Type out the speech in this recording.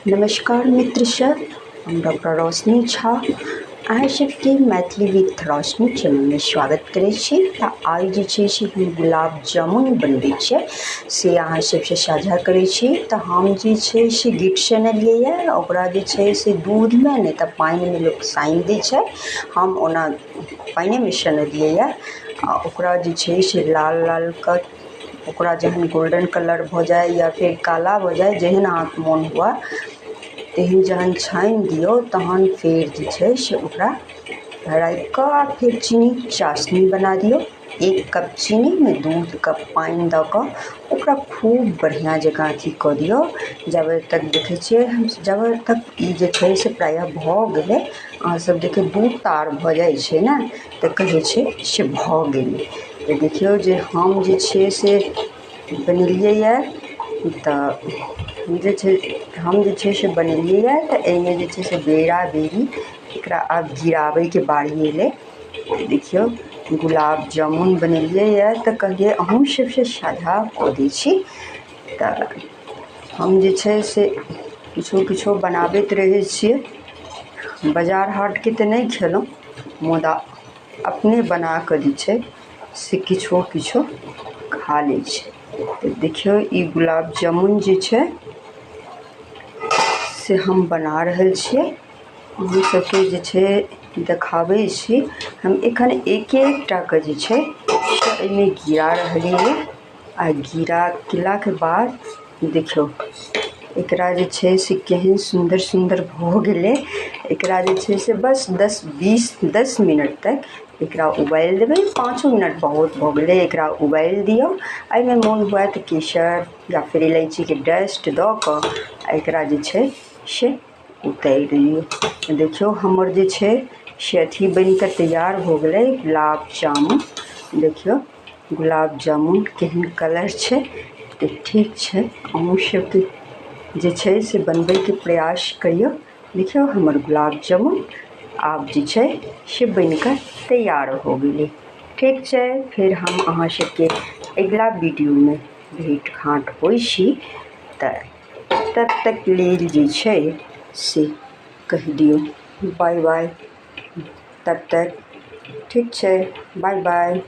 नमस्कार मित्र सब, हम डॉक्टर रोशनी झा अहाँ सबके मैथिली विथ रोशनी चैनलमे स्वागत करै छी। तऽ आइ जे छै से हम गुलाब जामुन बनबै छियै से अहाँ सबसँ साझा करै छी। तऽ हम जे छै से गिट सनलियै यऽ, ओकरा जे छै से दूधमे नहि तऽ पानिमे लोक सानि दै छै। हम ओना पानिएमे सनलियै यऽ आ ओकरा जे छै से लाल लाल कऽ ओकरा जहन गोल्डन कलर भऽ जाय या फेर काला भऽ जाय, जेहन अहाँके मोन हुए तेहन जहन छानि दियौ, तहन फेर जे छै से ओकरा राखि कऽ आ फेर चीनी चाशनी बना दियौ। 1 कप चीनीमे 2 कप पानि दऽ कऽ ओकरा खूब बढ़िआँ जकाँ अथी कऽ दियौ। जाबे तक देखै छियै हम, जाबे तक ई जे छै से प्रायः भऽ गेलै। अहाँ सब देखियौ 2 तार भऽ जाइ छै ने, तऽ कहै छै से भऽ गेलै। तऽ देखियौ जे हम जे छै से बनेलियै यऽ, तऽ जे छै हम जे छै से बनेलियै यऽ, तऽ एहिमे जे छै से बेरा बेरी एकरा आब गिराबैके बारी एलै। देखियौ गुलाब जामुन बनेलियै यऽ, तऽ कहलियै अहूँ सबसँ साझा कऽ दै छी। तऽ हम जे छै से किछो किछो बनाबैत रहै छियै। बाजार हाटके तऽ नहि खेलहुँ, मुदा अपने बना कऽ जे छै से किछो किछो खा लै छी। तऽ देखियौ ई गुलाब जामुन जे छै से हम बना रहल छियै, अहूँ सबके जे छै देखाबै छी। हम एखन एक एकटाके जे छै से एहिमे गिरा रहलियै आ गिरा केलाके बाद देखियौ एकरा जे छै से केहन सुन्दर सुन्दर भऽ गेलै। एकरा जे छै से बस 10 मिनट तक एकरा उबालि देबै। 5 मिनट बहुत भऽ गेलै, एकरा उबालि दियौ। एहिमे मोन हुए तऽ केसर या फेर इलायचीके डस्ट दऽ कऽ एकरा जे छै से उतारि लियौ। देखियौ हमर जे छै से अथी बनि कऽ तैयार भऽ गेलै गुलाब जामुन। देखियौ गुलाब जामुन केहन कलर छै। तऽ ठीक छै, अहूँ सबके जे छै से बनबैके प्रयास करियौ। देखियौ हमर गुलाब जामुन आब जे छै से बनि कऽ तैयार हो गेलै। ठीक छै, फेर हम अहाँ सबके अगिला वीडियोमे भेँट घाँट होइ छी। तऽ तब तक लेल जे छै से कहि दियौ बाय बाय। तब तक ठीक छै, बाय बाय।